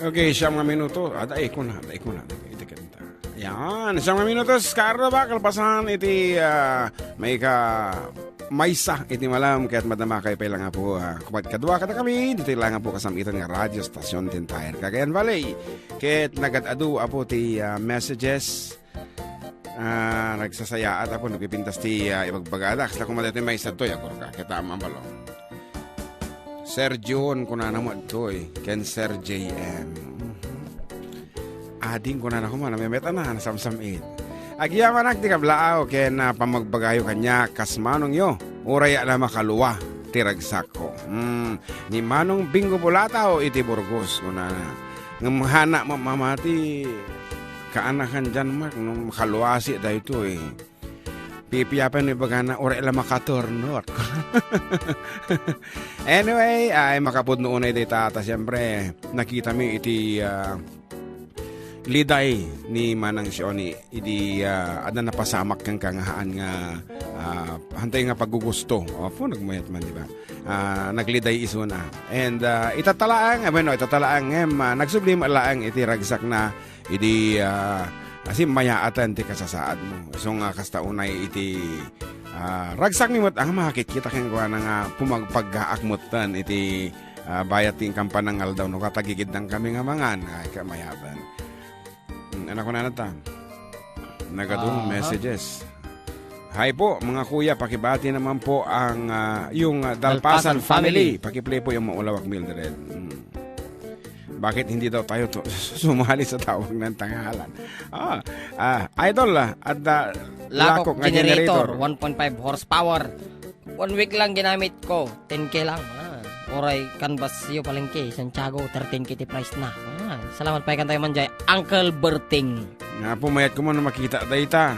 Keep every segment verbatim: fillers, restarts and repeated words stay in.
Okay, siyam nga minuto. Ada, eh, kuna, ada, eh, kuna. Iti kanta. Yan, siyam nga minutos, Carlo, ba? Kalpasan iti, ah, may ka maysa iti malam, ket madama kayo pay lang nga po, ah, kumat kadua kada kami, dito lang nga po kasamitan nga radio station din tayo. Cagayan Valley. Ket nagad-adu, apo, ti, ah, messages. Ah, nagsasayaat, apo, nagpipintas ti, ah, ibagbagada. Kasla kumada ti maysa toy, agurka. Kita, mambalo. Sir John, kunana mo adtoy, ken Sir J M. Ading kunana ko man, namemet ana, nasamsam it. Agyamanak ti kablaaw, ken, ah, pamagbagayo kanya, kas manong yo, uray a la makalua, ti ragsakko. Hmm, ni Manong Bingo Bulataw, iti Burgos, kunana. Ngem hana mamamati, kaanakan dian mak, no makaluasi daytoy. Pipiapen no ibagana, uray la makaturnot. Anyway, ay makapudno unay dayta, ta siyempre, nakita mi iti, ah, liday ni Manang Sioni, idi, ah, adda napasamak ken kangahaan nga, ah, hantay nga paggugusto. Apo, nagmayat man, di ba? Ah, nagliday isuna. And, ah, itatalaang, ah, bueno, itatalaang, ngem, ah, nagsubli met laeng iti ragsakna, idi, ah, asin mayaatan ti kasasaad mo. So nga, kasta unay iti, ah, ragsak mi met, ah, makakit kita ken kuana nga pumagpaggaak met tan iti, ah, bayat ti inkampan nga aldaw no katagigiddan kami nga mangan. Ay, ka mayaatan. Hmm, anak ko na ta. Nagadu Aha. messages. Hi po, mga kuya, pakibati naman po ang, ah, yung, ah, Dalpasan Dalpasan family. family. Pakiplay po yung Maulawak Mildred. Hmm. Bakit hindi daw tayo to, sumali sa tawag ng tanghalan? Ah, ah, idol, ah, at, ah, Lakok Lakok nga generator, generator. one point five horsepower. One week lang ginamit ko, ten K lang. Ah, oray canvas yo palengke, Santiago, thirteen K ti price na. Ah, salamat pay kantayo man jay, Uncle Berting. Nga pumayat ko man makita dayta.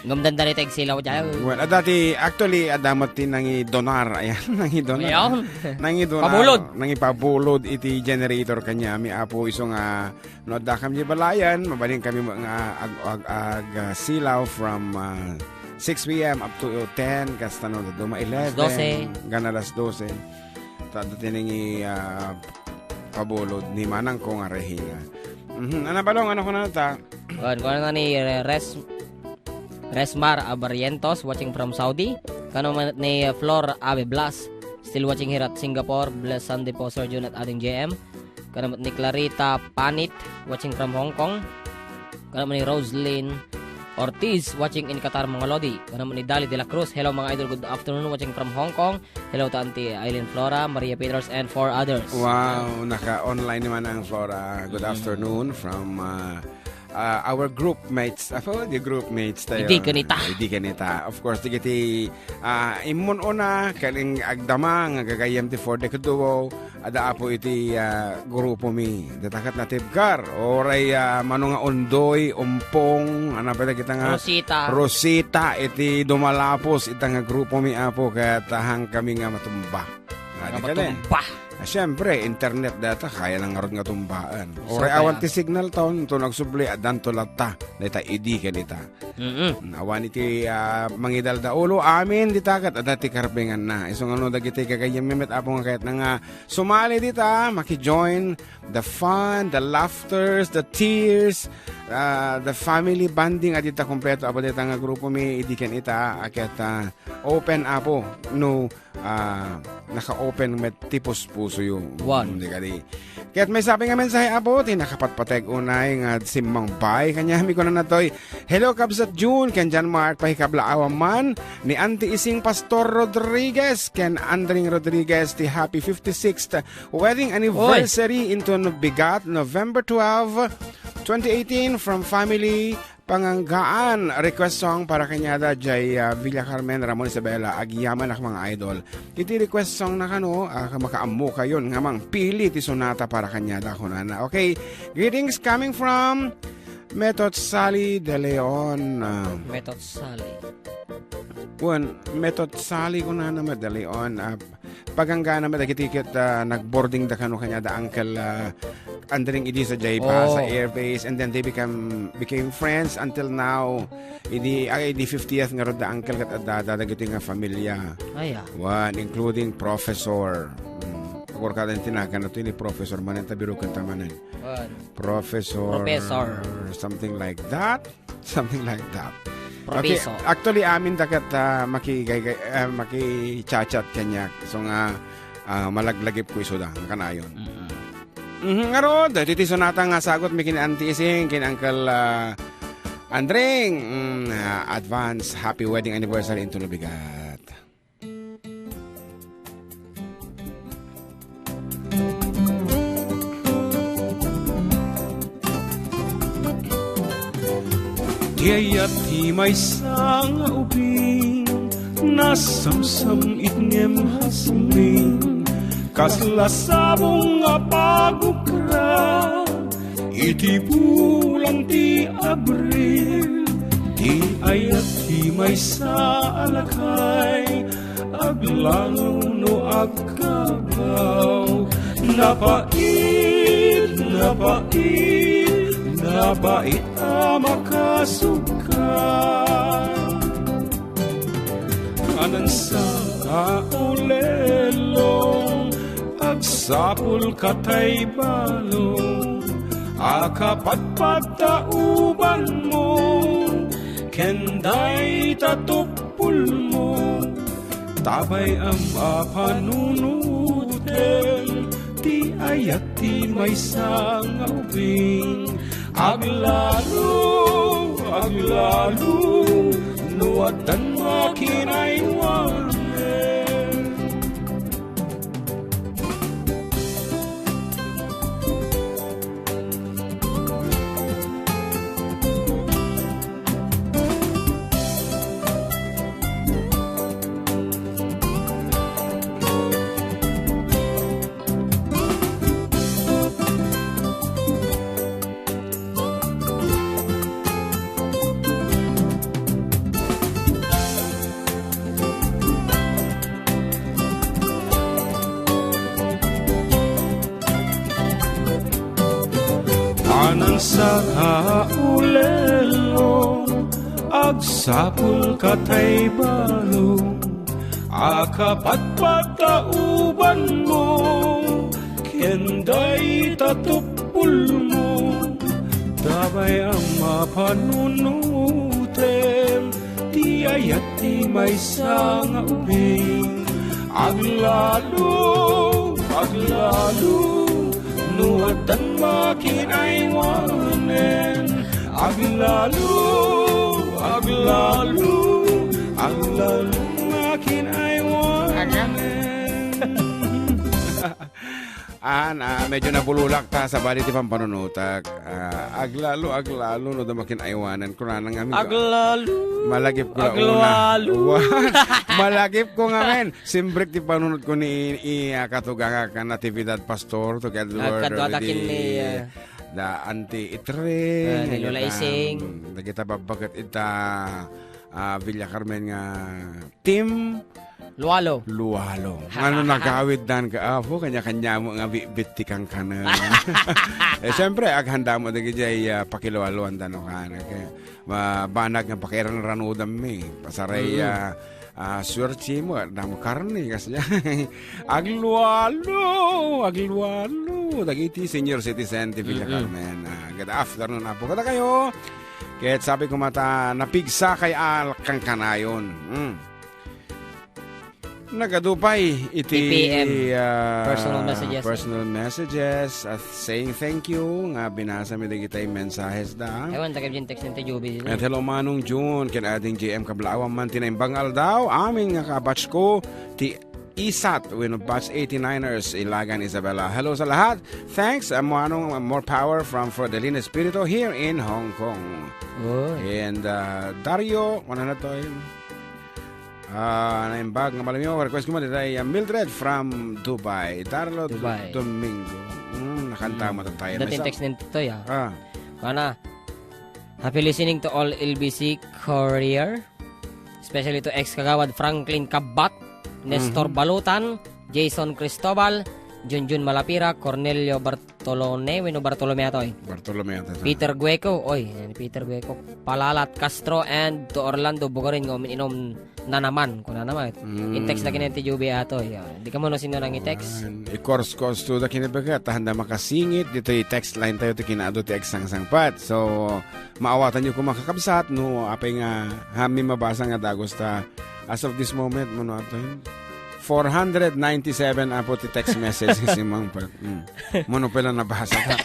Ngumdan da rita igsilaw jay. Well, adda ti, actually, adda met ti nangidonar. Ayan, nangidonar. Ayan. Nangidonar. Pabulod. Nangipabulod iti generator kanya. Mi apo iso nga, no, adda kami balayan, mabalin kami nga ag, ag, ag, ah, silaw from, ah, six P M up to ten, kasta no, duma eleven, Alas dose. Gana alas dose. Ta, dati nangi, ah, pabulod ni manang ko nga rehinga. Mhm. Ana balong, ano ko na ta? Kuan, kuan na ni Re-, Res-, Resmar Abarrientos, watching from Saudi. Kano man ni Flor Abe Blas, still watching here at Singapore. Blessed Sunday po, Sir Jun at Ading J M. Kano man ni Clarita Panit, watching from Hong Kong. Kano man ni Roslyn Ortiz, watching in Qatar, mga lodi. Kano man ni Dali de la Cruz, hello mga idol, good afternoon, watching from Hong Kong. Hello to Auntie Eileen Flora, Maria Peters, and four others. Wow, naka-online naman ang Flora. Good Mm. afternoon from, ah, ah, our group mates. Apo, the group mates tayo. Idi kanita. Idi kanita. Of course, di kiti, ah, imun una, kaling agdama nga gagayem ti For the Duo, ada apo iti, ah, grupo mi. Datakat na tibkar. Oray, ah, mano nga undoy, umpong, ano pa kita nga Rosita. Rosita, iti dumalapos, ita nga grupo mi, apo, kaya tahang kami nga matumba. Ah, di ka na. Matumba. Ah, siyempre, internet data, kaya lang ngarud nga tumbaan. Isa Oray pa awan yan. ti signal taon, to nagsubli, adan to latta. Data, idi kanita. Mm-mm. Awan iti, ah, mangidaldaulo, amin, dita kat, adda ti karbengan na. Iso nga no, dagiti gagayem mi met, apo nga kayat na nga sumali dita, maki-join the fun, the laughters, the tears, ah, the family bonding, adita kompleto, apo dita nga grupo mi, idi kanita, aket, ah, open, apo, no, ah, naka-open met ti puspusoyo. Wan. Mm, di kadi. Ket may sabi nga mensahe, apo, ti nakapatpateg unay nga simmangbay. Kanya mi kunana toy, "Hello, Kabsat June, ken John Mark, pakikablaawan man ni Auntie Ising Pastor Rodriguez, ken Andring Rodriguez, ti happy fifty-sixth wedding anniversary into Bigat, November twelve, twenty eighteen, from family Panganggaan, request song para kanyada jay, ah, Villa Carmen, Ramon Isabela, agyamanak mga idol. Iti request song na kano, ah, makaammo kayon nga mangpili ti sonata para kanyada, kunana. Okay, greetings coming from Metot Sally De Leon. Ah, Metot Sally. Wen, Metot Sally kunana, De Leon. Ah, Pagangganam dagiti ket, ah, nagboarding da kano kanya da Uncle, ah, Andring idi sa Jaiba sa Oh. airbase, and then they become, became friends until now. Idi, ah, idi fiftieth nga rod da Uncle ket adda, adda dagiti nga familia. Ay, ah. One, including Professor. Mm. Korkada ti nagan na to, ni Professor manen, ta birukenta manen. Wan. Professor Professor. something like that. Something like that. Okay, Professor. actually, amin dakat, ah, makigay-, ah, makichat-chat kaniak. So nga, ah, malaglagipko isuda, kanayon. Mm-mm. Mhm, ngarud, daytoy ti sonata nga sagot mi ken Auntie Ising, ken Uncle, ah, Andring. Mm, ah, advance happy wedding anniversary into Lubigat. Ti ayat ti maysa nga ubing, nasamsam it ngem hasming, kasla sabong nga pagukra. Iti bulan ti Abril, ti ayat ti maysa a lakay, aglalo no agkabaw. Napait, napait, napait a makasukar. Anansa a ulelong, agsapul katay balong, a kapatpat ta ubanmo, ken dayta tuppulmo, tabay am a panunutem, ti ayat ti maysa nga ubing. Aglalo, aglalo, no addan makinaywanen. Anang sa ulelo, agsapul katay balong, a kapatpat ta ubanmo, ken dayta tuppulmo, tabay a mapanunutem, ti ayat ti maysa nga ubing. Aglalo, aglalo, no addan makinaywanen. Aglalo, aglalo, aglalo makinaywanen. An, ah, medyo nabulolak ta, sabali ti pampanunotak. Ah, aglalo, aglalo, no addan makinaywanen. Kunana nga, amigo. Aglalo. Malagip ko la una. Aglalo. Wa-, malagip ko nga, men. Simbrek ti panunot ko ni, i, ah, katugangak, Natividad Pastor, to kay Edward, kadua ta ken ni, ah, da Auntie Itring, ah, ni Lola Ising. Dagita babbaket ita, ah, Villa Carmen nga Team Lualo. Lualo. Ngano nagawid dan ka, apo, kanya-kanya mo nga bitbit ti kankanen. Eh, siyempre, aghanda mo dagiti, ah, pakilualuan da no kan. Okay. Ma-, banag nga pakiran-ranudam mi. Pasaray, ah, ah, suwerte mo, damo karne, kas-, aglualo, aglualo. Dagiti senior citizen ti Villa Carmen. Ah, good afternoon, apo. Kada kayo, ket sabi ko mata, napigsa kay al-, kankanayon. Mm. Nagadu pay iti, T P M. Ah, personal messages. Personal messages, ah, saying thank you nga binasa mi dagiti mensahes da. Ewan, taga Jin text ni Joby dito. And hello, Manong June, ken Ading J M Kablawan man ti naimbag nga aldaw. Amin nga kabatch ko, ti isat, wenno batch eighty-niners, Ilagan, Isabela. Hello sa lahat. Thanks, ah, Manong, ah, more power from Fidelina Espiritu here in Hong Kong. Oh. And, ah, Dario, ano na to? Ah, naimbag nga malamiw, request ko mo, dita, ah, Mildred from Dubai. Darlo Du-, Dubai. Domingo. Mm, nakanta mo tayo. Dating text ni Toy, ah. Ah. Mana, happy listening to all L B C Courier, especially to ex-kagawad Franklin Cabbat, Nestor Balutan, Jason Cristobal, Junjun Malapira, Cornelio Bartolone, wenno Bartolomeo toy. Bartolomeo toy. Peter Gueco, oy, yan, Peter Gueco. Palalat Castro and to Orlando Bugarin nga uminom na naman, kuna naman. Mm. In-text na kinayan ti Juby ato, yan. Di ka mo no sino nang i-text? Awan. I-course-course to da kinabagat, ta handa makasingit, dito i-text line tayo, ti kinaado ti agsangsangbut. So, maawatan yo kung makakabsat, no, apay nga, hami mabasa nga dagus ta, as of this moment, mano ato yun? Four hundred ninety-seven apo ti text message si Mang Pat. Mm. Mano pala nabasa ta?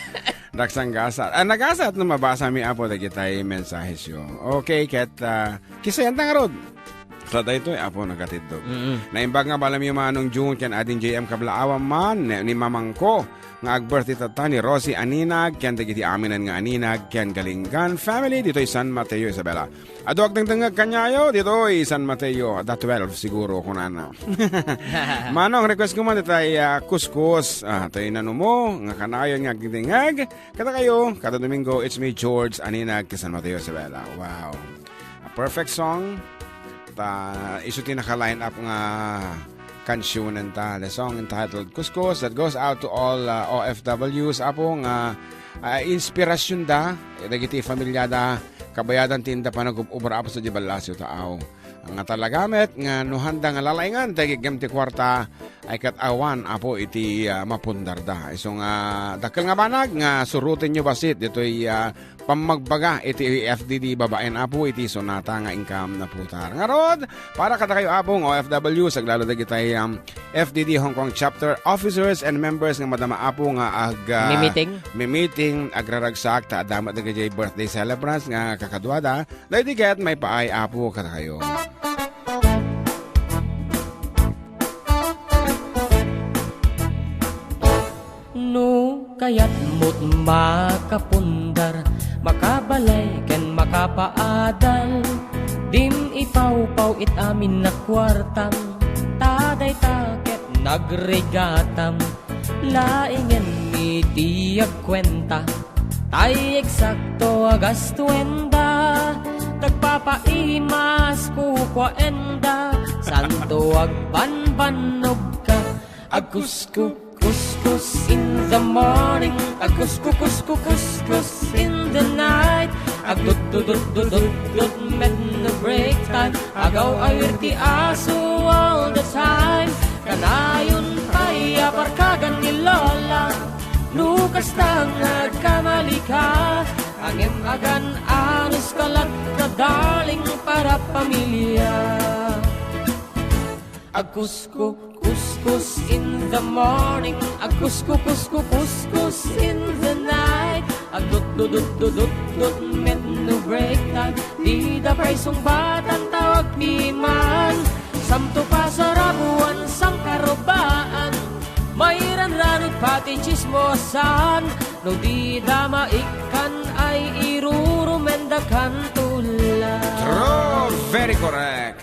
Daksang gasat. Ah, nagasat no mabasa mi apo dagitay mensahes yo. Okay, ket, ah, kisayan ta ngarud. Sa daytoy, apo, nagatiddog. Mm-mm. Naimbag nga balam yo Manong June ken Ading J M kablaawan man, ni, ni mamangko, nga ag-birthday tatta ni Rosie Aninag, ken dagiti aminan nga Aninag, ken Galingan family, ditoy San Mateo, Isabela. Adu agdengdengngeg kaniayo, ditoy San Mateo, da twelve siguro, kunana. Manong, request ko man itay, ah, kuskus. Ah, tay nanumo, nga kanayon nga agdengdengngeg. Kada kayo, kada Domingo, it's me, George Aninag, ti San Mateo, Isabela. Wow. A perfect song. Ta, isu ti naka-line up nga kansionen ta. The song entitled Kuskus that goes out to all, uh, O F Ws, apo, nga, uh, inspirasyon da, dagiti familia da, kabayadan ti inda panag-ubra, apo, sa di ballasiw taaw. Nga talaga met nga no handa nga lalaingan ti gigem ti kuarta, ay ket awan, apo, iti, ah, mapundarda. Isu nga dakkel nga banag nga surotenyo bassit ditoy, ah, pammagbaga iti F D D babaen, apo, iti sonata nga inkam naputar. Ngarud, para kadakayo, apo, nga O F Ws, aglalo dagitay, um, F D D Hong Kong chapter officers and members nga madama, apo, nga ag, ah, Mimiting? mimiting, agraragsak, ta adda met dagiti birthday celebrants nga kakaduada. Daydi ket maipaay, apo, kadakayo. No kayatmot makapundar, makabalay ken makapaadal, dim ipawpaw it amin a kuartam, ta dayta ket nagrigatam. Laingen iti agkuenta, tay eksakto a gastuenda. Nagpapaimas kukuaenda, santo agbanbannogka. Agkusko, kuskus in the morning, agkusko, kusko, kuskus in the night. Agdudududududut met no break time. Agaw-awir ti aso all the time. Kanayon pay a parkagan ni Lola. No kasta nga agkamali ka, ngem agan-anos ka latta, darling, para pamilya. Agkusko, kuskus in the morning. Agkusko, kusko, kuskus in the night. Agdudududududut met no break time. Dida pay sungbatan ta agpiman. Santo pasarabuan, sangkarubaan. Mairanranog pati tsismosan. No dida maikkan ay irurumendakan tulang. True, very correct.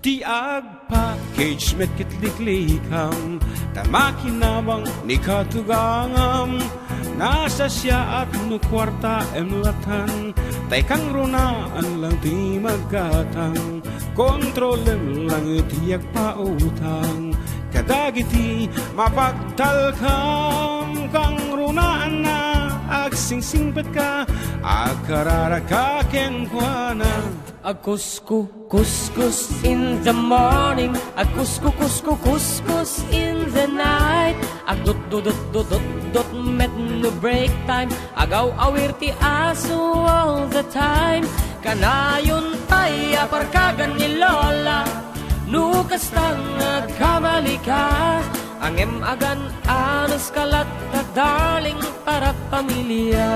Ti agpackage met ket liklikam, ta makinabang ni katugangam. Nasasiaat no kuartaem latan, tay kangrunaan lang ti maggatang. Kontrolem lang ti agpautang kadagiti mapagtalkam. Kangrunaan a agsingsingpetka, agkararagka kenkuana. Agkusko, kuskus in the morning. Agkusko, kusko, kuskus in the night. Agdudududududut met no break time. Agaw-awir ti aso all the time. Kanayon pay a parkagan ni Lola. No kasta nga agkamali ka, ngem agan-anos ka latta, darling, para pamilya.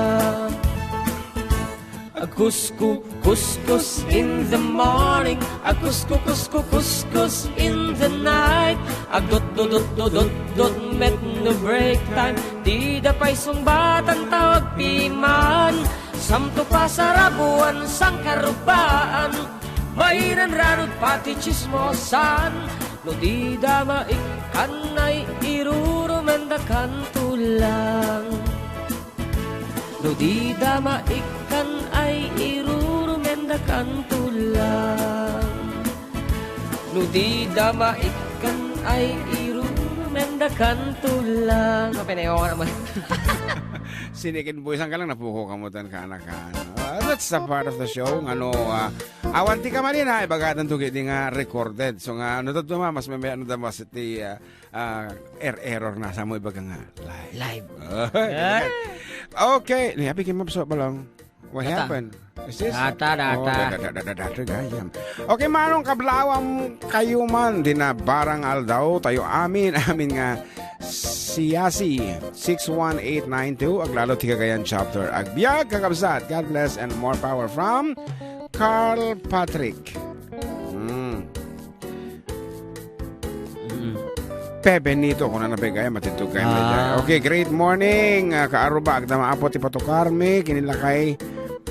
Agkusko, kuskus in the morning. Agkusko, kusko, kuskus in the night. Agdudududududut met no break time. Dida pay sungbatan ta agpiman. Santo pasarabuan, sangkarubaan. Mairanranog pati tsismosan. No dida maikkan ay irurumendakan tulang. No dida maikkan ay irurumen Dakanto lang. No di da maikkan ay irumeng dakanto lang. Mapenewa naman. Sinikin buwisan ka lang, napuko ka mo tan kanakan. Ah, that's a part of the show. Ngano, ah, awan ti kamalina, ibagatan to gidi nga recorded. So nga, ano to, mas may ano da mas ti, ah, ah, er-, error na sa mo ibaga nga live. Live. Okay. Ni abi kim mabso balong. What Data. happened? Is this? Data, Oh, data. data, data, data, data, gayam. Okay, manong kablawam kayo man, di na barang aldaw, tayo amin, amin nga siyasi, six one eight nine two, aglalo ti Cagayan chapter. Agbiag, kakabsat, God bless and more power from Carl Patrick. Hmm. Mm. Pe Benito, kuna na pe gayam, matitog kayo na Ah. dyan. Okay, great morning, ah, kaaruba, agdama apo ti patukarmi, kinilakay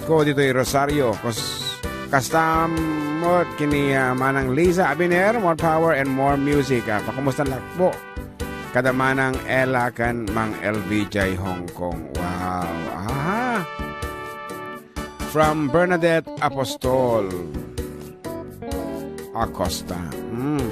ko ditoy Rosario. Kas-, kastamot kini, ah, Manang Liza Abiner, more power and more music. Ah, pakumusta lakpo? Kada Manang Ella kan Mang L V J Hong Kong. Wow. Aha. From Bernadette Apostol Acosta. Mm.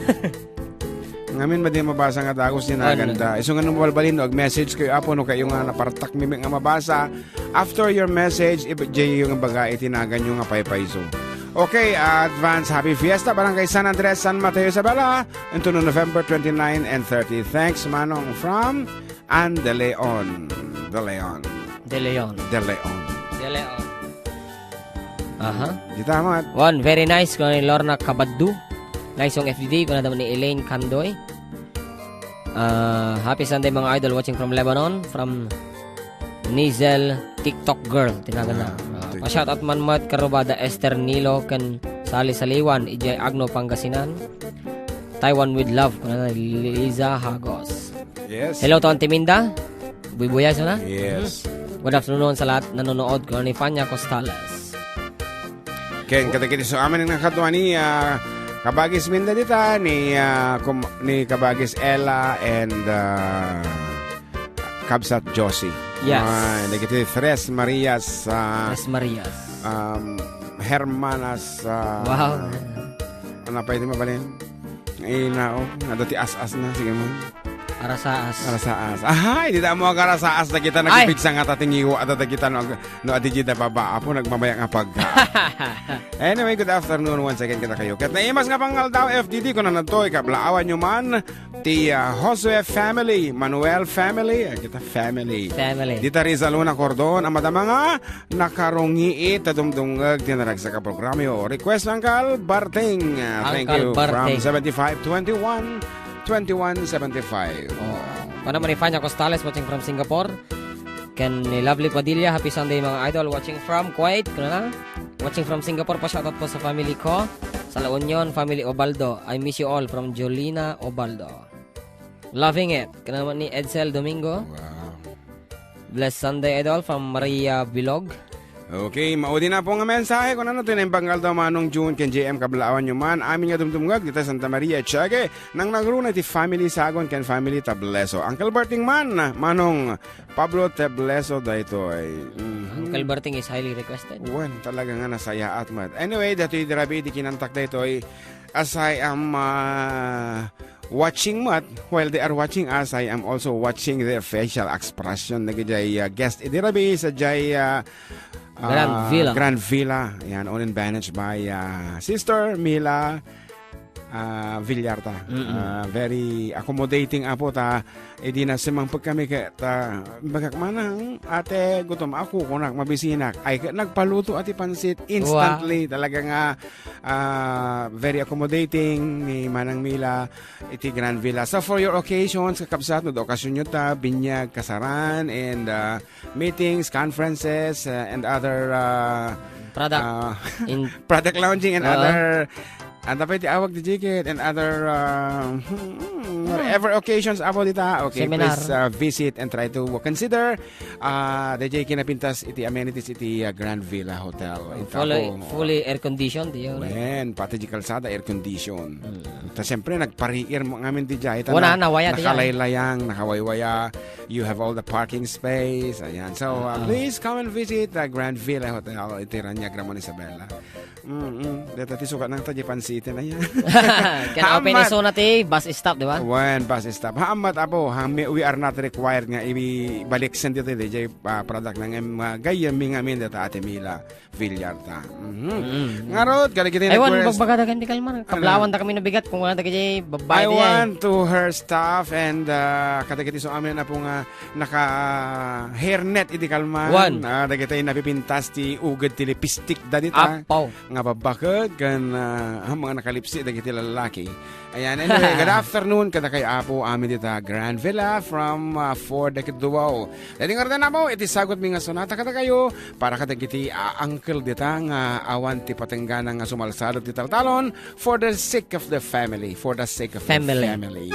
Ngamin, madi mabasa nga dagus ni Ano? naganda. Isu nga nung balbalin, no, ag-message kayo, apo, no, kayo nga napartak mi nga mabasa. After your message, iba-, jay yung baga, itinagan yung nga paypayso. Okay, advance happy fiesta, Barangay San Andres, San Mateo, Isabela, into November twenty-nine and thirty. Thanks, Manong, from Ann De Leon. De Leon. De Leon. De Leon. De Leon. Aha. Di tama. One, very nice, kuna ni Lorna Cabaddu. Nice song F D D, kuna naman ni Elaine Candoy. Ah, happy Sunday, mga idol, watching from Lebanon, from Nizel TikTok girl, tinagan na. Ah, Ah, TikTok. Pa-shoutout man met karubada Esther Nilo ken Sali Saliwan, idiay Agno, Pangasinan. Taiwan with love, kuna na Liza Hagos. Yes. Hello to Auntie Minda. Buybuyaso na. Yes. Mhm. Good afternoon sa lahat nanonood, kuna ni Fania Costales. Ken kadagiti so amin nga kadua ni, ah, Kabagis Minda dita, ni, ah, kum-, ni Kabagis Ella and, ah, Kabsat Josie. Yes. Ay, dagiti Tres Marias, ah, Tres Marias. um, Hermanas, ah, Wow. ano pa iti mabalin? Ay, nao, nga dati as-as na, sige mo. Arasaas. Arasaas. Ahay, di ta mo agarasaas na kita Ay! nagpigsa nga tatingiwa at kita no, no, adi di da baba, apo, nagmamaya nga pagka. Anyway, good afternoon once again kita kayo. Ket naimas nga pangaldaw, F D D, kung nanadtoy, kablaawan nyo man, ti, ah, Josue family, Manuel family, ah, kita family. Family. Dita Rizal Luna Cordon, ang madama nga, nakarungiit ta dumdumngeg ti naragsak a programyo. Request, Uncle Barteng. Ah, thank Uncle you. From Barteng. seventy-five twenty-one, twenty-one seventy-five. Oh. Kuna man ni Fania Costales watching from Singapore. Ken ni Lovely Padilla, happy Sunday, mga idol. Watching from Kuwait, kuna na? Watching from Singapore, pa-shoutout po sa family ko. Sa La Union, family Obaldo. I miss you all from Jolina Obaldo. Loving it. Kuna naman ni Edsel Domingo. Wow. Blessed Sunday, Idol, from Maria Bilog. Okay, maudi na po nga mensahe. Kung ano, tinaimbanggal daw Manong June, ken J M, kablaawan nyo man. Amin nga dumdumngag, dita Santa Maria, Tiague. Nang nagruna ti family Sagon, ken family Tableso. Uncle Berting man, Manong Pablo Tableso, daytoy. Mhm. Uncle Berting is highly requested. Wen, talaga nga nasayaat met. Anyway, datoy dirabi, di kinantak daytoy. As I am, uh, watching met, while they are watching us, I am also watching their facial expression. Nagijay, uh, guest idi rabi sa jay, uh, Grand uh, Villa. Grand Villa. Yan, owned and managed by, uh, Sister Mila, uh, Villarta. Mm-mm. Uh, very accommodating apo ta, idi na sumangpet kami ket, uh, bagak manang, "Ate, gutom ako, kunak, mabisinak." Ay, ket nagpaluto ati pansit instantly. Wow. Talaga nga, ah, very accommodating ni Manang Mila iti Grand Villa. So, for your occasions, kakabsat, no, okasyon nyo ta, binyag, kasaran, and, ah, meetings, conferences, ah, and other, ah, Product ah, in product launching and Oo. other, ano pa iti awag ti jacket, and other, ah, hmm, whatever occasions, apo dita. Okay, Seminar. please, ah, visit and try to consider Ah, D J kinapintas iti amenities iti, ah, Grand Villa Hotel. Ita Fully, ko, fully air conditioned, yun. Wen, pati di kalsada, air condition. Mm. Ta siyempre, nagpariir mo ngamin di jay. Ita Wala, na, nawaya, di jay. nakalaylayang, nakawaywaya. You have all the parking space. Ayan. So, uh, Ah. please come and visit the Grand Villa Hotel iti Raniag, Ramon Isabela. Mm-mm. Deta ti sukat nang ta Japan City na yan. Ken open Hamat. Isuna ti bus stop, di ba? Wen, bus stop. Hamat, apo, ha, mi-, we are not required nga ibaliksen dito, di jay, ah, product na nga, ah, gayyem mi ngamin deta Ate Mila Villarta. Mhm. Mm. Ngarud, kadagiti Ay, wan, request. Bagbagada ken ti kalmar. Ano? Kablawan ta kami nabigat kung ano, dagiti babae I di ay. Want to her staff and, ah, kadagiti so amin, apo, nga naka hairnet iti kalman. Wan. Ah, dagiti napipintas ti uged ti lipstick da dita. Apo. Nga babbaked ken, ah, ah, mga nakalipsi dagiti lallaki. Ayan, anyway, good afternoon, kadakay Apo, amin dita Grand Villa from, ah, Four Decade Duo. Dagiti ngarud, Apo, iti sagut mi nga sonata kadakayo, para kadagiti, ah, uncle dita nga awan ti patenggana nga sumalsalog ti taltalon, for the sake of the family, for the sake of the Family. Family.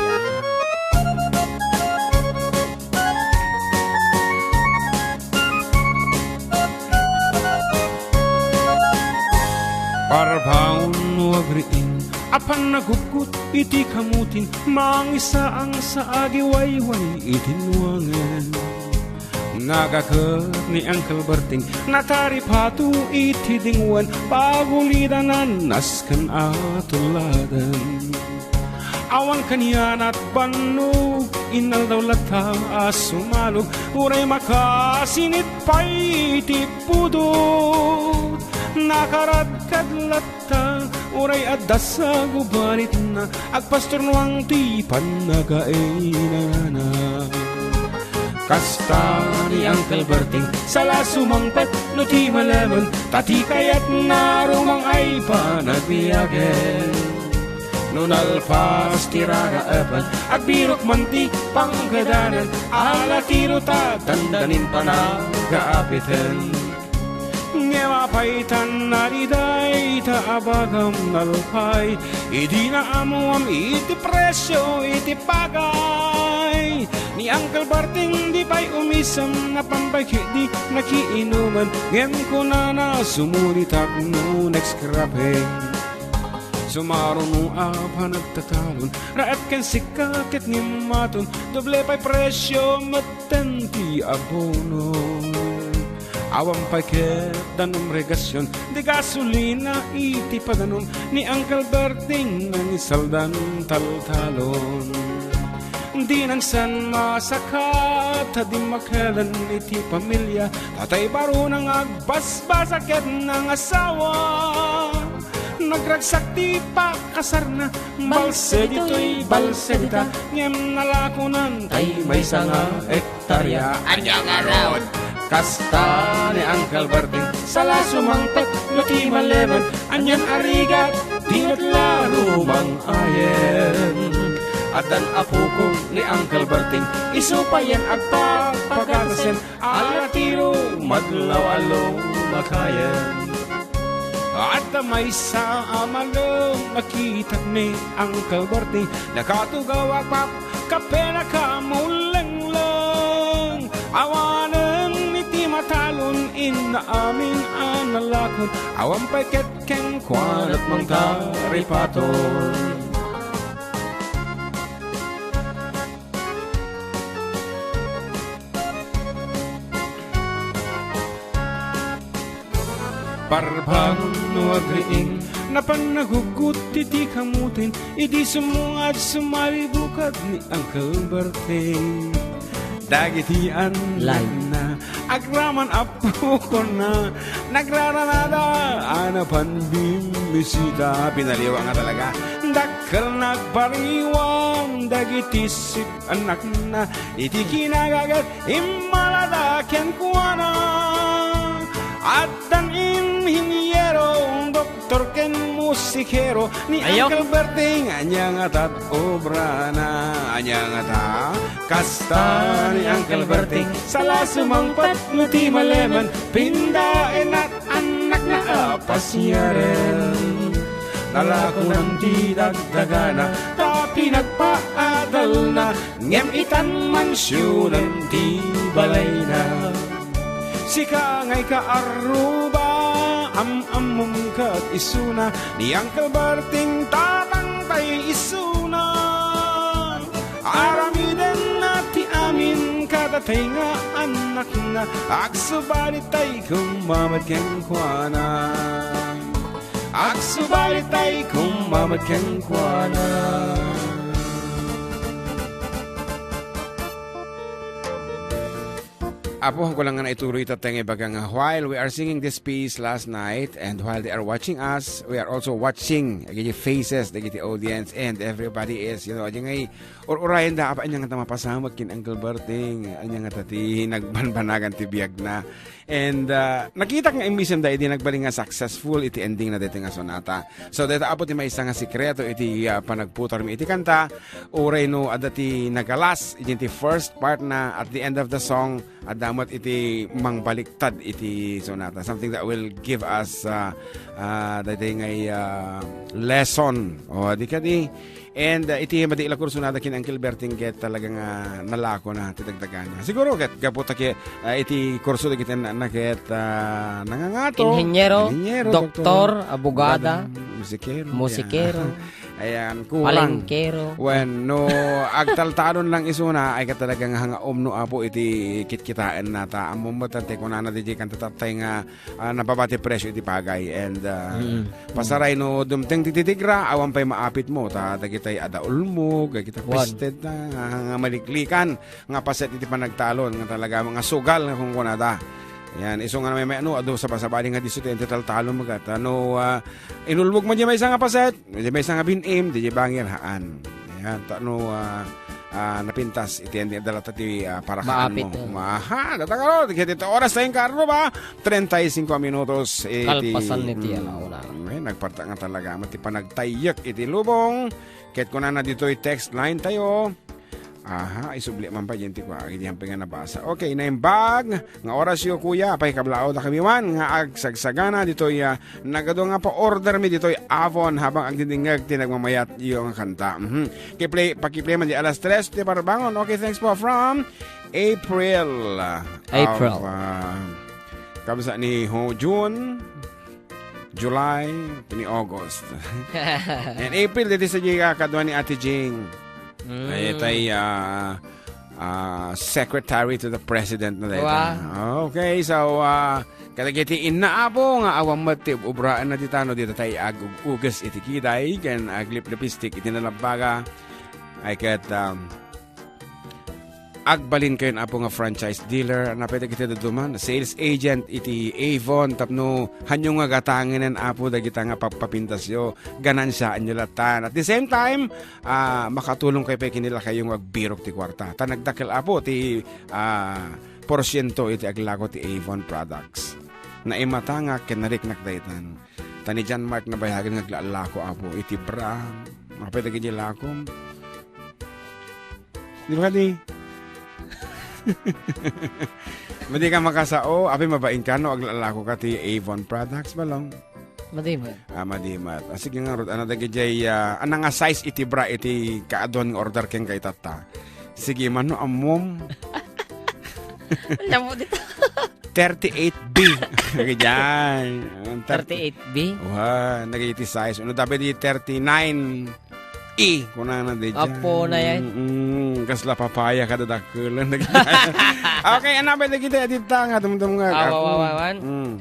Parpaon no agriing, apan naguggut iti kamutin, mangisaang sa agiwayway iti nuangen. Nagaket ni Uncle Berting, nataripato iti dingwen, pagulidanan nasken a tulladen. Awan kanianat bannog, inaldaw latta a sumalog, uray makasinit pay ti pudot. Nakaradkad latta, uray adda sagubanitna, agpastornuang ti pannakainana. Kasta ni Uncle Berting, sala sumangpet no ti malemen, ta ti kayatna rumang ay panagbiagen. No nalpas ti raraepen, agbirok man ti pangkedanen, ala tiro ta dandanin panagaapiten. Ngem apay ta nariday ta abagam nalpay, idi naammoam iti presio iti pagay. Ni Uncle Berting di pay umisem, napan pay ketdi nakiinuman, ngem kunana sumulitak no next cropping. Sumaruno a panagtatalon, raep ken sika ket ngimmaton, doble pay presio metten ti abono. Awan pay ket danum regasion, di gasolina iti padanum, ni Uncle Berting nangisaldan taltalon. Di nangsan masakat ta dimmakelen iti pamilia, tatay baruna nga agbasbasa ket nangasawa. Nagragsak ti pakasarna, balse ditoy, balse dita, ngem nalakonan tay maysa nga hektarya. Ania ngarud? Kasta ni Uncle Berting, sala sumangpet no ti malemen, anian a rigat, di met la rumang-ayen. Addan apokon ni Uncle Berting, isu payen agpapagatasen, ala tiro madlaw a lumakayen. Adda maysa a malem, nakitak ni Uncle Berting, nakatugaw a pap-, kape nakamulengleng. Awanen iti matalon, inna amin a nalakon, awan pay ket kenkuana mangtaripaton. Parpanon no agriing, napan naguggut iti kamutin, idi sumungad sumalibukad ni Uncle Berting. Dagiti annakna, agraman a pukonna, nagraramada a napan bimmisita. Pinaliwa nga talaga. Dakkel nagbariwan dagiti sip-, annakna, iti kinagaget, immalada kenkuana. Addan inhiniero, doktor ken musikero, ni Ayo. Uncle Berting, ania ngata ti obrana, ania ngata? Kasta ni Uncle Berting, sala sumangpet no ti malemen, pindaenna ti annakna a pasiaren. Nalakonan ti dagdagana, ta pinagpaadalna, ngem itan mansionen ti balayna. Sika nga ikaarruba, am-ammom ket isuna, ni Uncle Berting tatangtay isuna. Aramidenna ti amin kadatay nga annakna, agsubalitay kummamed kenkuana. Agsubalitay kumamad kenkuana. Apo, kulang nga naituloy ta teng ibaga nga while we are singing this piece last night and while they are watching us, we are also watching dagiti faces, dagiti audience, and everybody is, you know, ajingay ur-urayen da, apa, anya nga ta mapasamak ken Uncle Berting, anya nga ta ti nagbanbanagan ti biagna. And, ah, nakitak nga immisem da idi nagbalin nga successful iti ending na daytoy nga sonata. So, dayta apo ti maysa nga sikreto iti, ah, panagputarmi iti kanta, uray no adda ti nagalas iti first part na, at the end of the song, adda met iti mangbaliktad iti sonata. Something that will give us, ah, ah, daytoy ngay, ah, lesson. O, di kadi, And, uh, iti madi la kurso na da ken Uncle Berting ket talaga nga nalako na ti dagdagana. Siguro ket gapu ta ket, uh, iti kurso dagiti na, na ket, uh, nangangato, Inhenyero, inhenyero, doktor, doktor, abogada, abogada, musikero, musikero, yeah. Ayan, kulang. Palengkero. Wen, no agtaltalon lang isuna, ay ket talaga nga hanga umno apo iti kitkitaen na ta. Ammom met ti kunana di kanta tattay nga ah, nababa ti presyo iti pagay. And, ah, Mm. pasaray no dumteng ti titigra, awan pay maapit mo, ta dagitay adda ulmog, dagita Wan. Peste, ta, nga, nga maliklikan, nga paset iti panagtalon, nga talaga nga sugal nga kunkunada. Yan, isu nga may, may ano, adu sabasabali nga disso ti enti taltalon, magat, ano, ah, inulmog mo di maysa nga paset, di maysa nga bin-im, di, di bangir, haan. Yan, ta, ano, ah, ah, napintas iti andi adda latta ti, ah, parakaan Maapit, mo. Ah. Maha, data karo, ket iti oras tayo, Carlo, ba? Treinta y cinco minutos, eh, ti, Kalpasan ni ti mm, alauna. Eh, nagparta nga talaga, met ti panagtayyek iti lubong. Ket kunana ditoy text line tayo. Aha, isubli man pa diyan ti kua, iti ampay nga nabasa. Okay, naimbag nga orasyo, kuya, apay kablaaw da kami man nga agsagsagana ditoy, ah, nagadu nga pa-order mi ditoy Avon habang agdidingeg ti nagmamayat iyo nga kanta. Mhm. Kiplay, pakiplay man di alas tres ti parbangon. Okay, thanks po from April. April. Of, ah, kabsa ni Ho June, July, ni August. And April, dito sa Jika, kadwa ni Ate Jing. Mm. Ay, tay, ah, ah, secretary to the president na dayta. Wow. Okay, so, ah, kadagiti inna apo nga awan met ti ubraan na ditano, dita tay ag-uges iti kiday, ken agliplipistik iti nalabbaga. Ay ket, um, agbalin kayon, apo, nga franchise dealer, napay dagiti daduman, sales agent iti Avon, tapno hanyo nga gatangenen, apo, dagita nga pagpapintasyo, ganansiaanyo latan. At the same time, ah, makatulong kayo pay kinila kayo nga agbirok ti kwarta. Ta nagdakkel, apo, ti, ah, porsyento iti aglako ti Avon products. Naimatangak ken nariknak daytan. Ta ni John Mark nabayagen nga aglallako, apo, iti bra. Mapay dagiti lakom. Di ba kadi? Madi ka makasao, apay mabain ka no aglallako ka ti Avon products, balong? Madimat. Ah, madimat. Ah, sige nga, Rod, ano dagiti, ah, ano nga size iti bra iti kaaduan nga order ken kay tatta? Sige man, no, ammom. Alam mo dito. Thirty-eight B. Diyan. Ang thirty-eight B? Wah, nagiti size. Ano, dapat di thirty-nine E, kunana di dyan. Apo na yan. Mm, kasla papaya kada dakkel. Okay, ano ba kita dita nga, tumtum nga. Awa, awa, awan. Mm.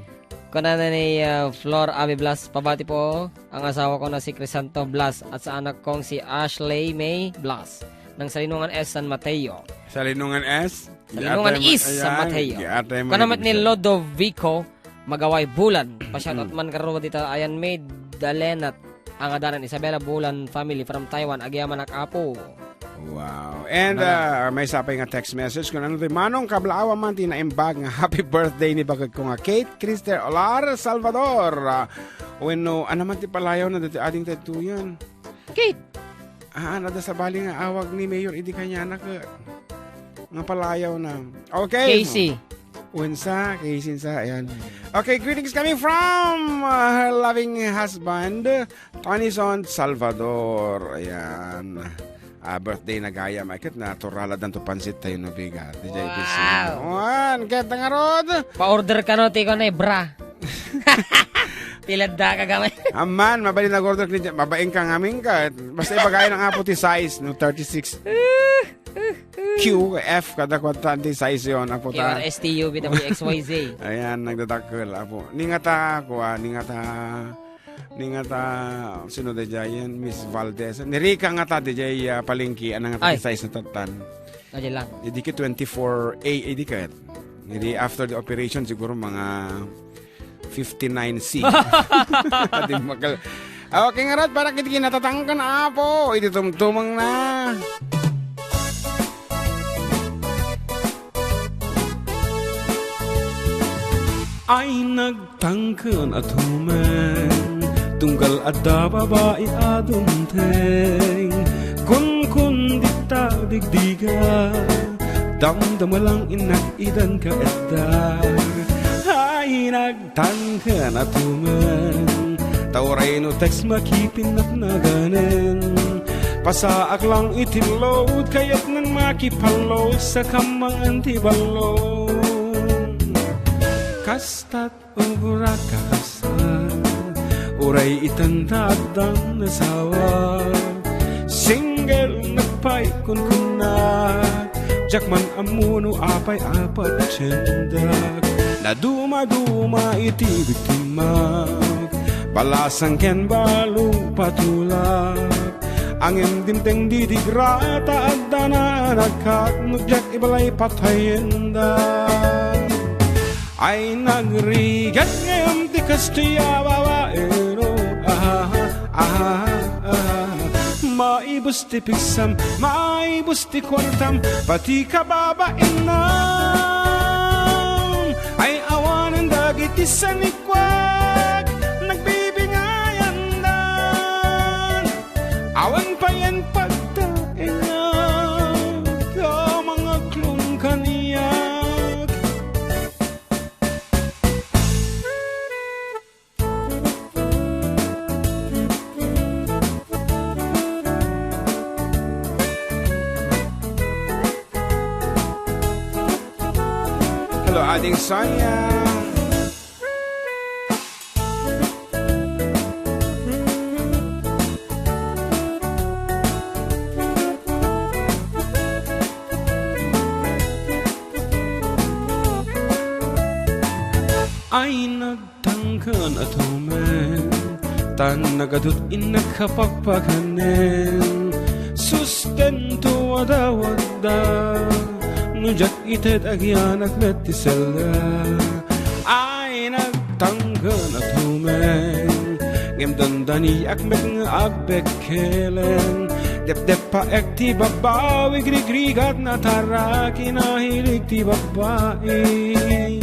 Kunana ni, uh, Flor Abi Blas, pabati po ang asawa ko na si Crisanto Blas at sa anak kong si Ashley May Blas ng Salinungan S, San Mateo. Salinungan S? Salinungan Giatay East, San Mateo. Giatay mo Kanamat ni Lodovico Magaway Bulan. Pa-shoutout man karo dita ayan may dalenat ang adanan Isabela Bulan family from Taiwan. Agyamanak, apo. Wow. And, uh, may sapay nga text message kung ano ti, Manong, kablaawa man ti naimbag nga happy birthday ni bakit ko nga Kate Christel Olar Salvador. Uh, wenno, ano man ti palayaw na dati ading tagtuyan? Kate! Ah, nada sa bali nga awag ni Mayor Eddie Cañana ka nga palayaw na. Okay. Casey. Unsa, Casey sa, ayan. Okay, greetings coming from, uh, her loving husband, Tonison Salvador. Ayan. Ah, birthday na gayam. Ay, ket naturalad to pansit tayo no bigat. Di jay Wow. Wan, ket nga rod. Pa-order ka no, tiko na, bra. Tilad da ka gamay. Aman, mabalin nag-order ni, mabaing ka ngamin ka. Basta ibagay ng apo ti size, no, thirty-six. Q F, kada kwanta ti size yon, apo ta. K R S T U V W X Y Z. Ayan, nagdadakkel, apo. Ningata, kuha, ningata. Ni nga ta, sino da dyan? Miss Valdez. Ni Rica nga ta, di dyan, ah, palengke, anang nga ta, Ay. Size na tatan. Adi lang. Idi ki twenty-four A, idi ket. Idi after the operation, siguro mga fifty-nine C. Adi makal-, okay, ngarud, para kiti kinatatangkan, apo, idi tumtumang na. Ay, nag- Tangken a tumeng, tunggal adda babai a dumteng. Kunkun dita digdiga, damdama lang innak idan ka adda. Ay, nagtangken a tumeng, ta uray no text makipinnak naganen. Pasaak lang iti load, kayatnan makipalload sa kammangan ti ballon. Kastat Uray kakabsat, uray itan ta addan asawa. Single nagpay kunkunna, diak man ammo no apay a patiendak. Nadumaduma iti biktimak, balasang ken balo patulak. Ngem dimteng didigra ta adda nanagkak, no diak ibalay patayenda. Ay, nagrigat ngem ti kastoy a babaero. Ah, ah, ah. Maibus ti pigsam, maibus ti kuartam, pati kababainam. Ay, awanen dagiti sanikuak, nagbibingayandan. Awan payen pagtaengak, a mangaklon kaniak. Hello, Ading Sonia. Ay, nagtangken a tumeng, tan nagadut innak a pakpakanen. Sustento a dawadda, no diak ited agyanak met ti selda. Ay, nagtangken a tumeng, ngem dandaniak met nga agbekkelen. Depdeppaek ti babbawi, grigrigat, natarak, kinahilig ti babbai.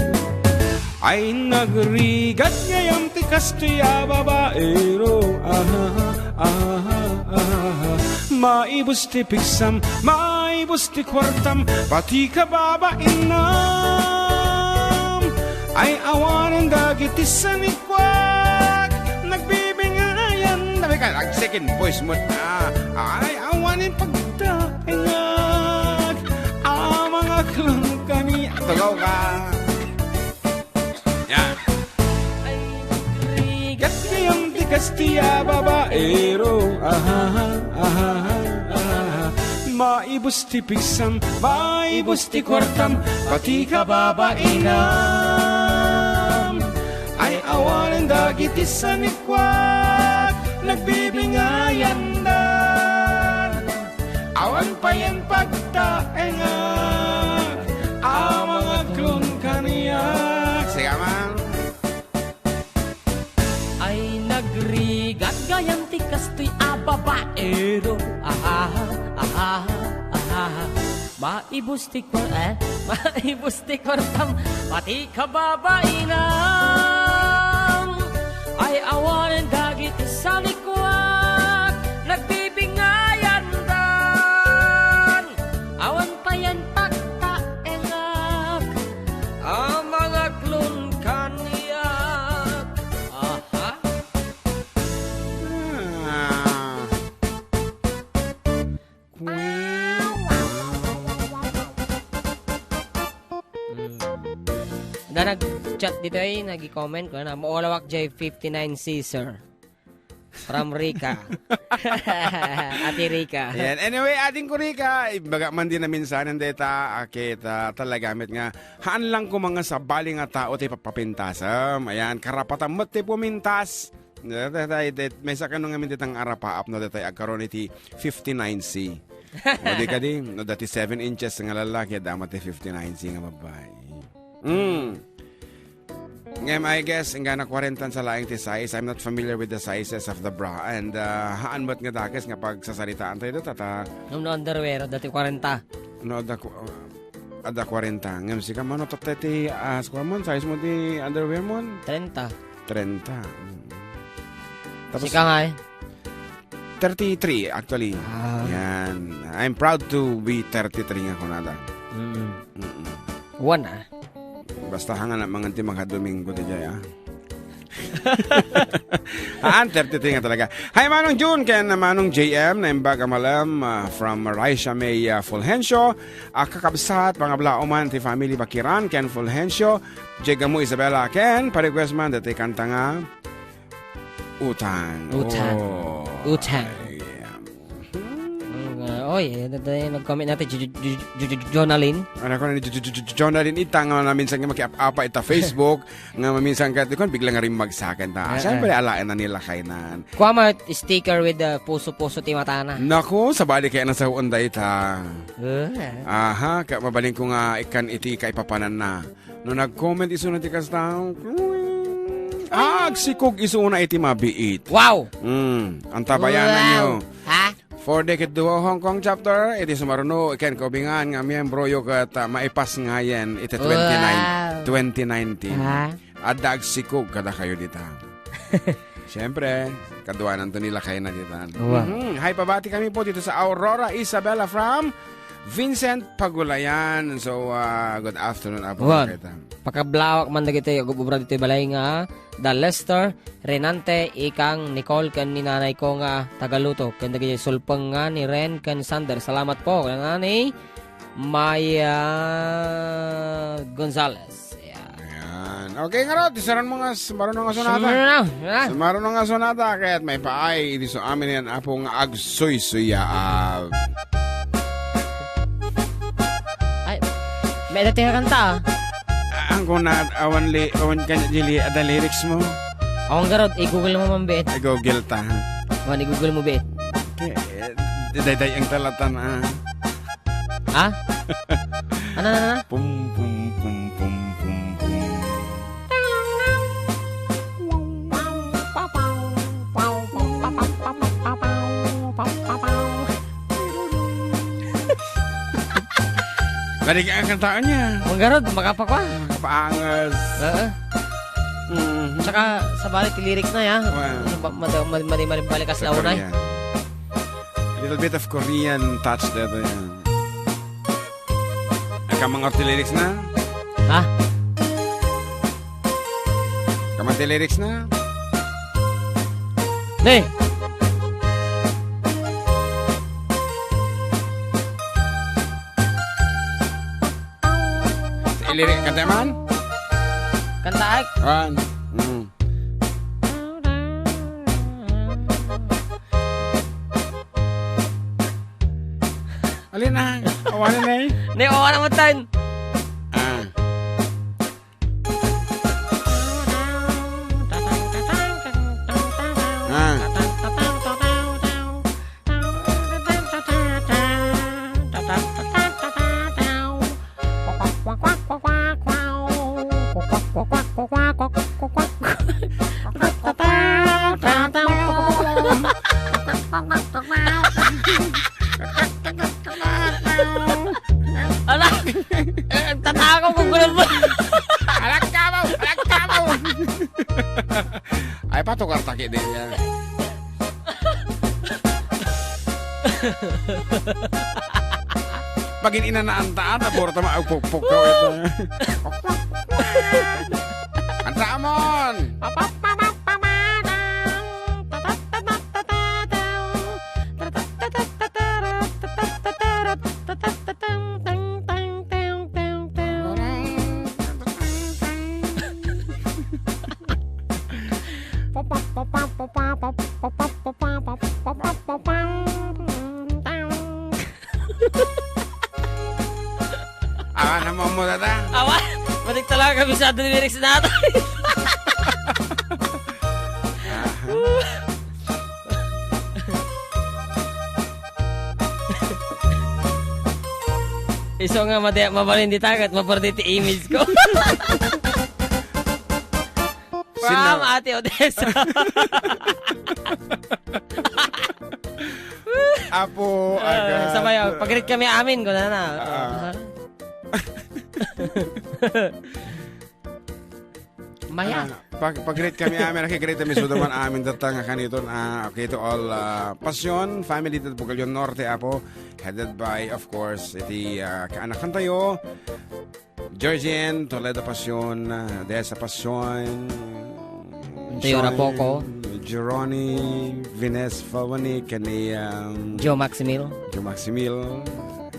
Ay, nagrigat gayam ti kastoy a babaero. Ah, ah, ah, ah. Maibus ti pigsam, maibus ti kuartam, pati kababainam. Ay, awanen dagiti sanikuak, nagbibingayan. Dami ka, ag-second voice mo. Ah, ay, awanen pagtaengak, a mangaklon kaniak. Tugaw ka. Yan. Ay, nagrigat gayam ti kastoy a babaero. Aha, aha, aha. Maibus ti pigsam, maibus ti kuartam, pati kababainam. Ay, awanen dagiti sanikuak, nagbibingayandan. Awan payen pagtaengak, a mangaklon kaniak. Sige, man. Ay, nagrigat gayam ti kastoy a babaero. Aha, aha, aha. Maibus ti kuar-, eh? Maibus ti kuartam, pati kababainam. Ay, awanen dagiti sanikuak, nagbibingayandan. Awan payen pagtaengak, a mangaklon kaniak. Aha. Ah. Mm. Da nag-chat ditoy, nag-comment ko na, "Maulawak jay fifty-nine C, sir." From Rica. Ate Rica. Ayan. Anyway, ading ko, Rica, ibaga man din naminsanan deta, akit, ah, talaga met nga, haan lang ko mga sabali nga tao ti papapintasam. Ayan, karapatan met ti pumintas. Dayta, dayta, may sakano ngamin ditang arapaap no dayta agkaron iti fifty-nine C. O di kadi, no dati seven inches nga lalaki, adda met ti fifty-nine C nga babai. Mm. Ngem, I guess, inggana kwarenta sa laeng ti size. I'm not familiar with the sizes of the bra. And, uh, haan met nga dakes nga pagsasaritaan tayo dita, ta. Ngem no underwear, dati kwarenta. No, adda ku-, uh, adda kwarenta. Ngem sika, mano, tatta ti, ah, kuan mo, size mo ti underwear mo? Trenta. Trenta. Mm. Tapos, sika nga eh. Thirty-three, actually. Ah. Yan. I'm proud to be thirty-three nga kunada. Mm. Mm-mm. One, ah. Basta hanga na mangan ti makadomingo ti jay, ah. Haan, thirty-three nga talaga. Hi, Manong June, ken Manong J M, naimbag a malem, ah, from Raisha May, ah, Fulgencio, a kakabsat, pangablaaw man ti family Bakiran, ken Fulgencio, J. Gamo Isabela, ken pa-request man, dati kanta nga, Utang. Utang. Oh. Utang. Ay, um, Mm, ah, oy, eh, dati nag-comment natin, Ju-, Ju-, Ju-, Ju-, Ju-, Jonalyn. Ano ko na ni Ju-, Ju-, Ju-, Ju-, Jonalyn, ita nga na minsan nga makiap-apa ita Facebook, nga maminsan ka, di ko, bigla nga rin magsakan ta. Ah, siyempre, ah, alaen na nila kainan. Kuha mo sticker with the puso-puso ti matana. Naku, sabali kaya na sa huon da ita. Ah. Aha, ka, mabaling ko nga ikan iti kaipapanan na. No nag-comment isuna ti kasta, ah, agsikog isuna iti mabiit. Wow! Mm, antabayanan Wow! Yo. Ha? For the Kidduo Hong Kong chapter, iti sumaruno, ken kaubingan nga miyembro yo ket, ah, maipas ngayen iti twenty-nine, Wow! Twenty nineteen. Ha? Adda agsikog kada kayo dita. Siyempre, kaduanan to nila kayo na dita. Wow. Mhm. Hi, pabati kami po dito sa Aurora Isabela from Vincent Pagulayan. So, ah, good afternoon, Apo Wan, Kakaitan. Pakablawak man dagiti agububra ditoy balay nga da Lester Renante, ikang Nicole, ken ni nanay ko nga tagaluto, ken dagiti sulpeng nga ni Ren ken Sander. Salamat po, ken ni Maya Gonzalez. Yeah. Ayan. Okay, ngarud, isaran mo nga s-, marunong nga sonata. Sumara na, ha? Sa marunong nga sonata, kaya't maipaay, idi so amin yan, Apo nga agsuysuyaab. Ay, may dati nga kanta, ah. Ah, ang kunat, awan li-, awan kanya di li-, ada lyrics mo. Awan garud, i-Google mo man, bet. I-Google ta. Awan, i-Google mo, bet. Eh, eh, dayday ang talatan, ah. Ha? Ano, ano, ano? Pum, pum, pum, pum, pum, pum. Balik ang kantaan niya. Ang garod, makapakwa. Makapaangas. Oo. Mhm. Tsaka, sabali, ti lyrics na, ya. Wow. Ano ba, mad-, mad-, mad-, mad-, balik ka sa Sa launay. Korean. A little bit of Korean touch there, yeah. Aka mga ti lyrics na? Ha? Aka mga ti lyrics na? Ne! Ilirik ka man? Kanta ay? One. Mm. Alin na? Awanan na eh. Ne, awanan mo tan. Ah. Ah. Ala! Eh, tatako ko, gulo mo. Alak ka mo! Alak ka mo! Ay, patukar ta kidi niya. Pagin-inanaan ta, ata, puro ta maagpukpuk ka, ito. Anta, Amon! Awan na mo mo, tata. Awan! Matik talaga, kabisado ni lyrics natin. Isu nga madi-, mabalin dita ket maperdi ti image ko. From Ate Odessa. Apo, ah, agad. Sabay, oh, pag-greet kami amin, kunana. Ah. Maya. Ah, pag, pag-greet kami amin, naki-greet kami suda man amin datang nga kaniton, ah, okay, to all, ah, Passion family that Bugallon Norte, Apo, headed by, of course, iti, ah, kaanakan tayo, Georgine Toledo Passion, ah, Desa Passion, Tayo na po ko. Jeroni, Vines Falwani, kani, um, Joe Maximil. Joe Maximil.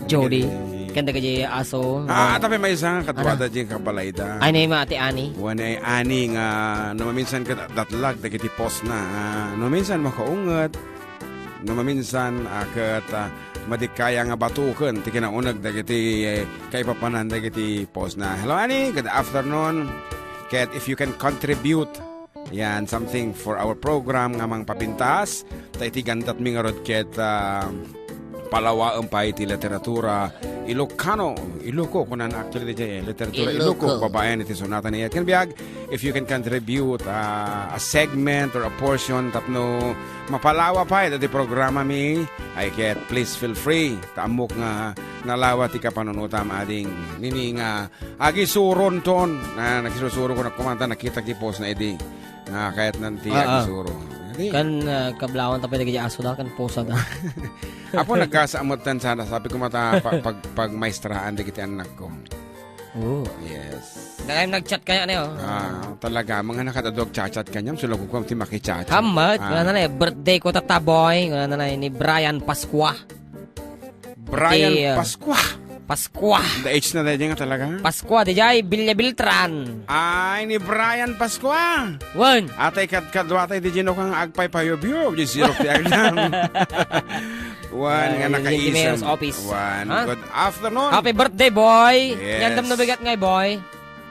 Jody. Kani Kanda ka di aso. Ah, tapi may isang kadwada Ah. di kabalayda. Ay, na yung mga Ate Ani. Wen ay Ani nga, no maminsan ket datlag dagiti post na. Ah, no maminsan makaunget. No maminsan, ah, ket, ah, madi kaya nga batuken ti kinauneg dagiti, eh, kaipapanan dagiti post na. Hello, Ani. Good afternoon. Ket if you can contribute Yan, something for our program nga mangpapintas. Ta iti gandatmi ngarud ket, ah, palawaen pay ti literatura Ilocano, Iloco, kunan actually diay, eh, literatura Iloco. Iloco, babaen iti sonata ni Ken Biag. If you can contribute, ah, a segment or a portion tapno mapalawa pay dati programami, ay ket please feel free. Ta ammok nga nalawa ti kapanunotam ading nini nga Agisuron ton. Ah, nagisursuronak koma ta nakitak ti post na idi. Ah, kayatnan ti Ah, ah. agisuro. Adi. Kan, ah, kablawan ta pay dagiti aso da, kan post da. Apo, nagkasaametan sana. Sabi ko mata, pa-, pag-, pagmaestraan dagiti annakko. Oo. Yes. Dagayam nag-chat kaya na yun. Ah, talaga. Mga nakadadog chat-chat kanyam, sulago ko ti makichat-chat. Hamat, Ah. wala na na eh. Birthday ko tata, boy. Wala na na eh. Ni Brian Pascua. Brian Ti, ah, Pascua. Pascua. The age na daydi nga talaga. Pascua, diay Villa Beltran. Ay, ni Brian Pascua. Wen. Atay kad-, kadwa tay di Gino kang agpaypayubyub, di sirok ti agdam. Wen, nga Ay, nakaisem. Mayor's office. Wen, Ha? good afternoon. Happy birthday, boy. Yes. Yandam no bigat ngay, boy.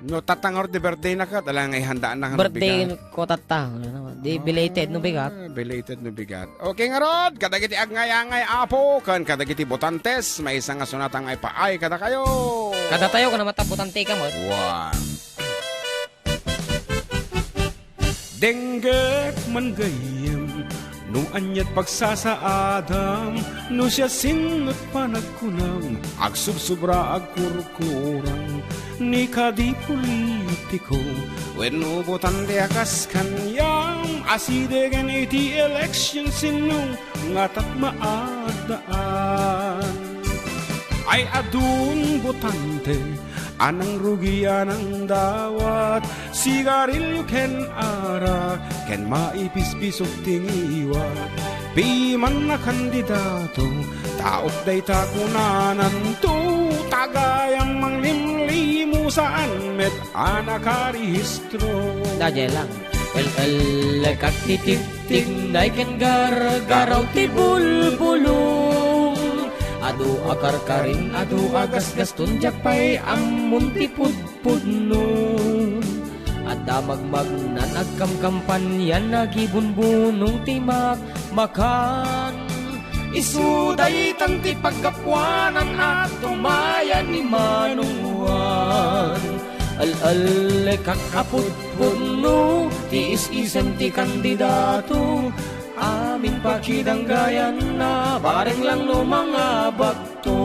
No, tatangor ti birthday na ket, ala nga ihandaan na nga Birthday bigat. ko tatta. Ano naman? Di Ah, belated no bigat. Belated no bigat. Okay, ngarud, kadagiti agngayangay, Apo, ken kadagiti botantes, maysa nga sonata nga ipaay kadakayo. Kadatayo, kuna mata botante ka mo. Wow. Denggek man gayyem, no aniat pagsasaadam, no siasino't panagkunam, agsubsubra, agkurkurang, ni kadi politiko, wenno botante a kas kaniam, asidegen iti election sinno, nga tatmaadaan. Ay adun botante, a nangrugi a nangdawat, sigarilio ken arak, ken maipispisok ti ngiwat. Piman a kandidato, ta ot dayta kunananto, tagayam manglimlimo saan met a nakarehistro. Daydiay lang. El-, el-, kak ti tigtignay ken gargaraw ti bulbulong. Adu a karkarin, adu a gasgaston, diak pay ammon ti pudpudno. Adda magmagnan, agkamkampanyan, agibunbunong ti makmakan. Isu daytan ti paggapuanan a tumayan ni Manong Juan. Al-al-, kak a pudpudno, ti is-isem ti kandidato. Amin pakidanggayanna, bareng lang no mangabakto.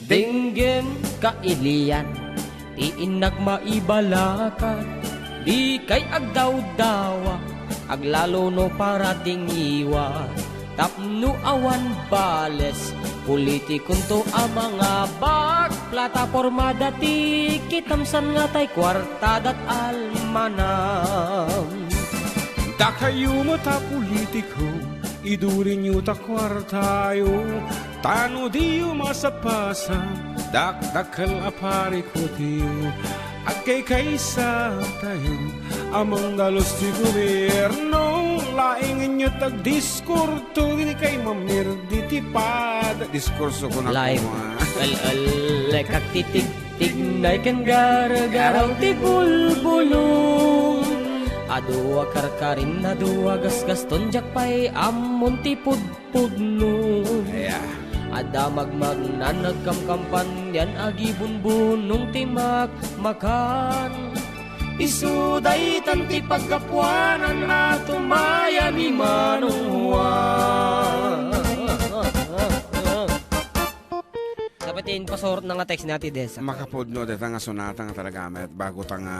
Denggem kailian, ti innak maibalaka, dikay agdawdawa, aglalo no para ti ngiwat. Tapno awan bales, politikonto a mangabak, platapormada ti kitam, saan nga tay kuartadat almanam. Dakayo met a politiko, Idurinyo ta kuartayo, ta no diyo masapasa, dakdakkel a parikutiyo, agkaykaysatayo a mangdalus ti gobierno. Laingenyo ta agdiskurto, dikay mamirdi ti pada. Diskurso ko na Laing. Kuma. Al-, al-, lekak titig-, tignay ken gargaraw ti bulbulong. Adu a karkarin, adu a gasgaston, diak pay ammon ti pudpudno. Yeah. Adda magmagnan, agkamkampan, yan agibunbunong ti makmakan. Isu daytan ti paggapuanan a tumaya ni Manong Juan. Dapat ti inpasurot na nga text ni Ate Des. Makapudno deta nga sonata nga talaga met bago ta nga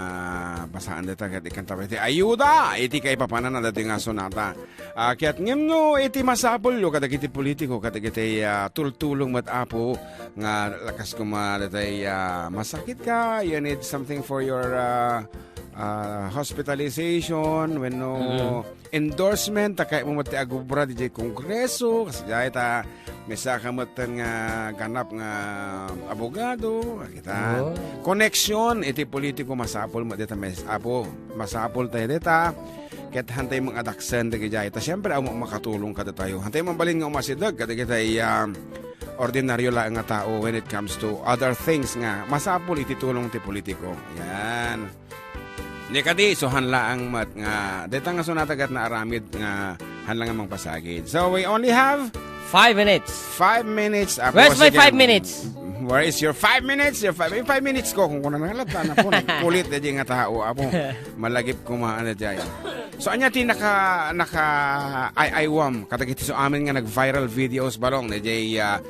basaan deta ket ikanta pay ti ayuda iti kaipapanan na dati nga sonata. Ah, ket ngem no iti masapulyo kadagiti politiko, kadagiti, ah, tultulong met, Apo, nga lakas koma datay, ah, masakit ka, you need something for your, ah, ah, hospitalization, wenno Mm. endorsement, ta kayatmo met ti agubra didiay Kongreso, kas diay ta maysa ka met nga ganap nga abogado, kita. Oo. Connection iti politiko, masapul met dita, mes-, Apo, masapul tayo dita. Ket hantay mangadaksen dagiti ay. Ta siempre, amo makatulong kadatayo. Hantay mabalin nga umasideg kadagiti ay, ah, ordinaryo laeng nga tao when it comes to other things nga masapul iti tulong ti politiko. Yan. Ni kadi, so han laeng met nga, deta nga sonata ket naaramid nga han lang nga mangpasagid. So, we only have Five minutes. Five minutes. Apo, Where's my sige. Five minutes? Where is your five minutes? Your five, yung five minutes ko, kung kuna na lata na po, nagkulit na di nga tao, Apo. Malagip kumaan na dyan. So, anya ti naka, naka, ay, ay, wam, kadagiti so amin nga nag-viral videos, balong, na di, ah,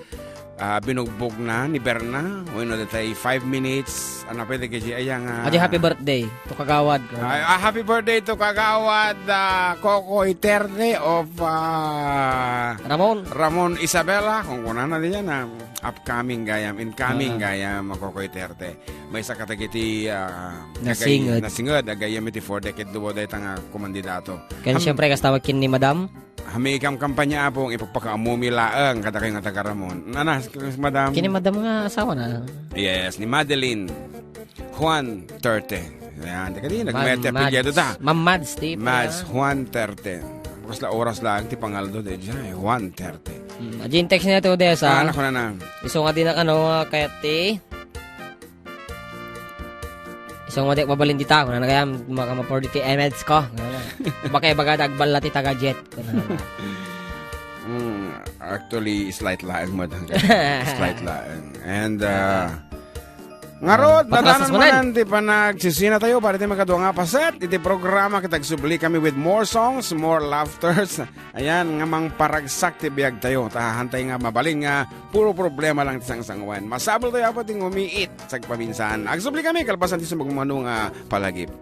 ah, binugbog na ni Berna, o ino, datay five minutes, ano, pwede ka di, ay, nga, Adi happy birthday to Kagawad. Ay, ah, happy birthday to Kagawad, ah, Kokoy Terte of, ah, Ramon. Ramon Isabela, kung kuna na diyan, ah, upcoming gayam, incoming Ah. gayam, Kokoy Terte. Maysa kadagiti, ah, Nasinged. agay-, nasinged, agayam iti four decade duo dayta nga kumandidato. Kaya Ham- siyempre, kas tawag kin ni Madam? Hami kam kampanya, Apo, ipagpakaamumi laeng, kada kayo nga taga Ramon. Nana, Madam? Kini Madam nga asawa na. Yes, ni Madeline Juan Terte. Ayan, teka di, Ma'am nagmete apelyido Mads. ta. Ma'am Mads, ti Mads pala. Juan Terte. Bukas la oras lang, ti pangaldo de dyan, eh, Juan Terte. Hmm, adjin text niya to, Desa. Ah, naku na na. Iso nga di na, ano, ah, kaya ti, iso nga di mabalin di ta, kuna na kaya, maka-, ma-forty ti M Ls ko. Baka ibaga, dagbal na ti taga-jet. Kuna na. Hmm, actually, slight laeng, madam. Slight laeng. And, uh, ngarod, Ah, patrasas natanan manan. Manan ti panagsisina tayo para ti makadua nga paset iti programa ket agsubli kami with more songs, more laughters. Ayan, nga mangparagsak ti biag tayo. Tahahantay nga mabalin nga puro problema lang ti sangsanguan. Masapul tayo, Apo, ti ngumiit sagpaminsan. Agsubli kami, kalpasan ti sumagmamano nga palagip.